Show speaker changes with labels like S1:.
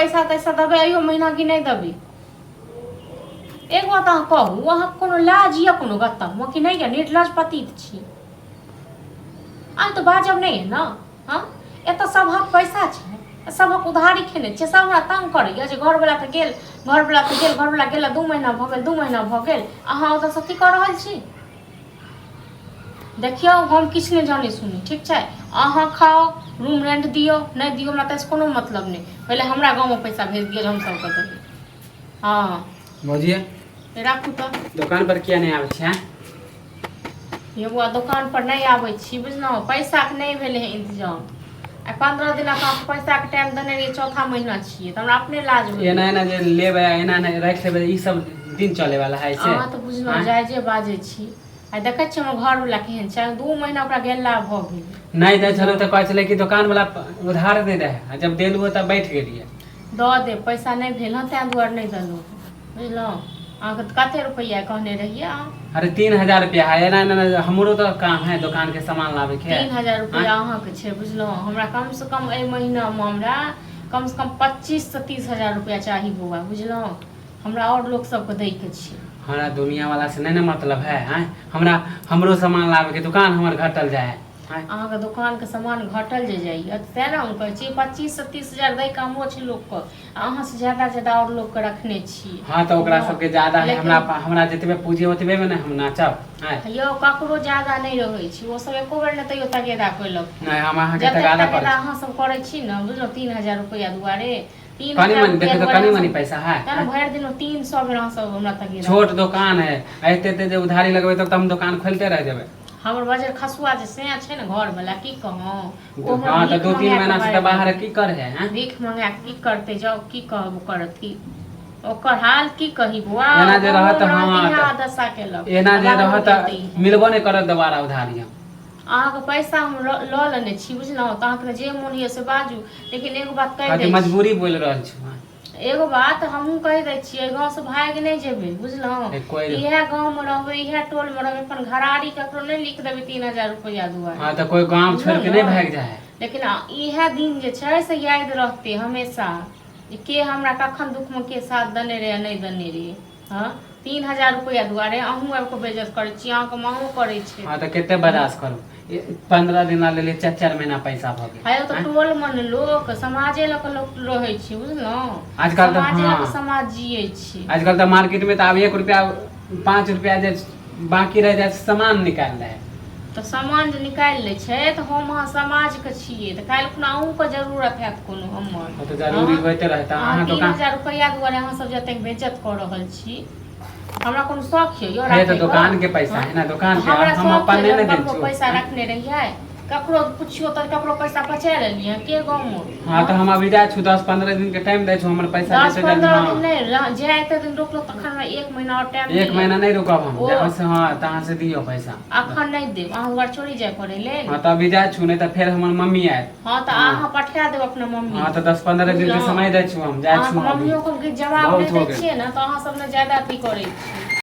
S1: पैसा तैसा देबै अहियो महीना कि नहि देबै? एक बात अहाँ कहू, अहाँके कोनो लाज यऽ कोनो गत्ता कि नहि यऽ? निर्लज पतित छी अहाँ, तऽ बाजब नहि यऽ ने? हँ, एतऽ सभक पैसा छै, सभक उधारी खेने छियै, सब हमरा तंग करैया जे घरवला तऽ गेल, घरवला तऽ गेल, घरवला गेला 2 महीना भऽ गेल, 2 महीना भऽ गेल, अहाँ ओतऽसँ की कऽ रहल छी? देखियौ, हम किछु नहि जानै सुनी, ठीक छै? अहाँ खाउ, रूम रेंट दियौ, नहि दियौ, हमरा ताहिसँ कोनो मतलब नहि। पहिले हमरा गाँवमे पैसा भेज दियौ जे हम सबके देबै। हँ।
S2: भौजी।
S1: राखू तऽ।
S2: दोकान पर किया नहि आबै छियै?
S1: यौ बौआ, दोकान पर नहि आबै छी, बुझलहुँ? पैसाके नहि भेलै हँ इंतजाम। आ 15 दिनक अहाँके पैसाके टाइम देने रहियै, चौथा महीना छियै, तऽ हमरा अपने लाज होइए।
S2: एना एना जे लेबै आ एना एना राखि लेबै, ई सब दिन चले वाला है से?
S1: अहाँ तऽ बुझलहुँ
S2: आँय?
S1: जायजे बाजै छी। आ देखै छियै हमर घरवला केहन छै, 2 महीना ओकरा गेला भऽ गेल।
S2: नहि दै छलहुँ तऽ कहै छलै कि दोकान वाला उधार नहि रहै, आ जब देलहुँ तऽ बैठ गेलियै।
S1: दऽ देब, पैसा नहि भेल हँ, ताहि दुआरे नहि देलहुँ, बुझलहुँ? अहाँके तऽ कते रुपैआ कहने रहियै अहाँ?
S2: अरे, 3000 रुपया है। एना एना हमरो तऽ काम है, दोकान के सामान लाबे के।
S1: 3000 रुपैआ अहाँके छै, बुझलहुँ? हमरा कमसँ कम एहि महीनामे हमरा कमसँ कम 25 से 30 हजार रुपैआ चाही बौआ, बुझलहुँ? हमरा आओर लोक सबके दैके छै।
S2: हमरा दुनिया वाला से नहीं ने मतलब है। आँय, हमरा हमरो सामान लाबे के, दुकान हमर घटल जाए है। आँय?
S1: अहाँके दोकानके सामान घटल जे जाइए, तेँ ने हम कहै छी 25 से 30 हजार दैके हमरो छै लोकके, आ अहाँसँ ज्यादा ज्यादा आओर लोकके रखने छी।
S2: हाँ, तऽ ओकरा सबके ज्यादा है।
S1: लेकिन-
S2: हमरा हमरा जतबे पूंजी ओतबे में ने हम नाचब। आँय?
S1: यौ, ककरो ज्यादा नहि रहै छै, ओ सब एको बेर नहि तैयो तगेदा कयलक।
S2: नहीं, हम अहाँके
S1: जतेक
S2: तगादा
S1: तगेदा
S2: करै छी।
S1: अहाँ सब करै छी ने, बुझलहुँ? 3000 रुपैआ दुआरे, तीन
S2: कनी
S1: हजार
S2: मनी
S1: रुपैआ
S2: देखो तऽ
S1: दुआरे
S2: कनी मनी
S1: अहाँ
S2: पैसा है।
S1: सब- तहन भरि दिन 300 बेर अहाँ सब हमरा तगेदा।
S2: छोट दोकान है, एते एते जे उधारी लगबै तब तऽ हम दोकान खोलते रह जेबै।
S1: हमर बजर खसुआ जे सैया छै ने घर वाला, की कहूँ, ओ हमर
S2: हाँ, तऽ
S1: भीख
S2: 2-3
S1: मंगा
S2: महीना
S1: कऽ
S2: से तऽ बाहर की करे है, आँय?
S1: भीख मंगा कऽ की करतै जाउ, की कहब ओकर अथी, ओकर हाल की कही बौआ।
S2: एना जे रहत
S1: गाँवमे
S2: हाँ,
S1: रहत, इएह
S2: तऽ-
S1: दशा केलक।
S2: एना जे
S1: बाहरो
S2: रहत
S1: गेल तऽ इएह।
S2: मिलबो नहि करत दोबारा उधारी हम।
S1: अहाँके पैसा हम लऽ लऽ लेने छी, बुझलहुँ? तऽ अहाँके जे मोन होइए से बाजू, लेकिन एगो बात कहि
S2: अथी
S1: दै छी।
S2: मजबूरी बोलि रहल छी।
S1: एगो बात हमहूँ कहि दै छियै, गाँवसँ भागि नहि जेबै, बुझलहुँ?
S2: ए, कोइ
S1: इएह गाँवमे रहबै, इएह टोलमे रहबै, अपन घरारी ककरो नहि लिख देबै 3000 रुपैआ दुआरे।
S2: हाँ, तऽ कोइ गाँव छोड़ि के नहि भागि जाइ है।
S1: लेकिन इएह दिन जे छै से याद रहतै हमेशा जे के हमरा कखन दुखमे के साथ देने रहै आ नहि देने रहै। हँ, 3000 रुपैआ दुआरे अहूँ आबि कऽ बेइज्जत करै छी, अहाँके माँओ करै छै।
S2: हाँ, तऽ कते बर्दाश्त करू? 15 दिन ला लेलियै, 4-4 महीना पैसा भऽ गेल।
S1: हाय, तऽ टोल मे ने लोक समाजे लऽ कऽ लोक रहै छै, बुझलहुँ?
S2: आजकल तऽ
S1: समाजे लऽ कऽ
S2: हाँ।
S1: समाज जियै छै।
S2: आजकल तऽ मार्केट में तऽ आब 1 रुपया 5 रुपया जे बाकी रह जाए, सामान निकाल रहे।
S1: तऽ सामान जे निकालि लै छै, तऽ हम अहाँ समाजके छियै, तऽ काल्हि खुना अहूँके जरूरत हैत कोनो हमर।
S2: ओ तऽ जरूरी होइते रहता।
S1: अहाँ
S2: अहाँ
S1: तीन
S2: दोकान
S1: हजार रुपैआ दुआरे अहाँ सब जतेक बेइज्जत कऽ रहल छी, हमरा कोनो शौक यऽ यौ
S2: हे, तऽ
S1: राखैके?
S2: दोकान के पैसा है ना, दोकान के।
S1: हमरा
S2: हम
S1: शौक
S2: अपन
S1: यऽ
S2: नहि ने
S1: जे
S2: देल
S1: ककरो
S2: छियौ।
S1: पैसा रखने रहियै? ककरो पुछियो तऽ ककरो पैसा बचा लेलियै के गाँवमे?
S2: हाँ, तऽ हम अभी जाइ छु, 10-15 दिन के टाइम दै छु, हमर पैसा
S1: दस
S2: जते जल्दी
S1: पंद्रह दिन
S2: हाँ
S1: नहि जे एते दिन रोकलो, तखन हमरा एक महीना और टाइम।
S2: एक महीना नहीं रुकब हम।
S1: ओ-
S2: जहाँ से हाँ तहाँ से दियो पैसा।
S1: अखन नहि देब, अहाँ दुआर चोरी जाय पड़े लेल।
S2: हाँ, तऽ अभी जाइ छु, नहीं तऽ फेर हमर मम्मी आयत।
S1: हाँ, तऽ अहाँ पठा देब अपना मम्मी।
S2: हाँ, तऽ 10-15 दिन के
S1: बुझलहुँ?
S2: समय दै छु, हम जाइ
S1: अहाँके
S2: छु अभी।
S1: मम्मियो के जवाब
S2: बहुत
S1: नहि
S2: हो
S1: दै
S2: गेल।
S1: छियै ने, तऽ अहाँ सब ने ज्यादा अथी करै छियै।